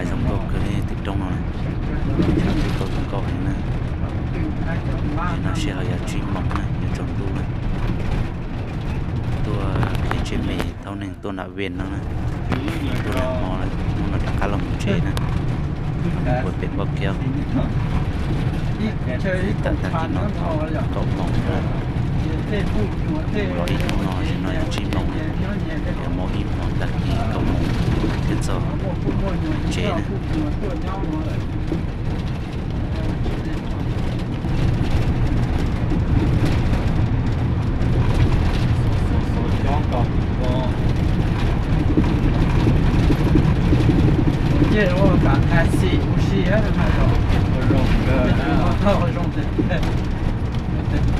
Zoo nkauj kawg li tim roob no na, tsaus ntuj tau zoo nkauj heev na. Nim no sij hawm yog tsib moos na, yuav tsaus ntuj na. Tuaj pem tsev me thaum neeg tuaj nram Vias no na, tuaj nag hmo lawm, hnub no rov qab los mus tsev na. Mus pem Npauj Kiaub, tam tag kis no thaum kaum moos na. Los ib hnub no, sim no yog tsib moos na, yog mus ib hmos tag kis kaum moos thiaj txog tsev na. Ces ua kam tag xim ua si, zoo tiag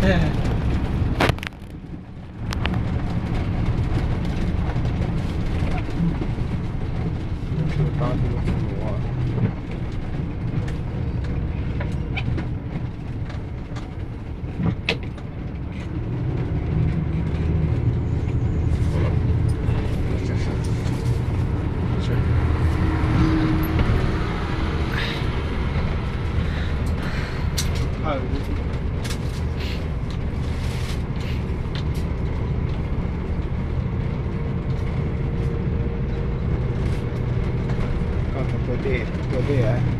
tiag. Koj tus tuaj dej, tuaj dej.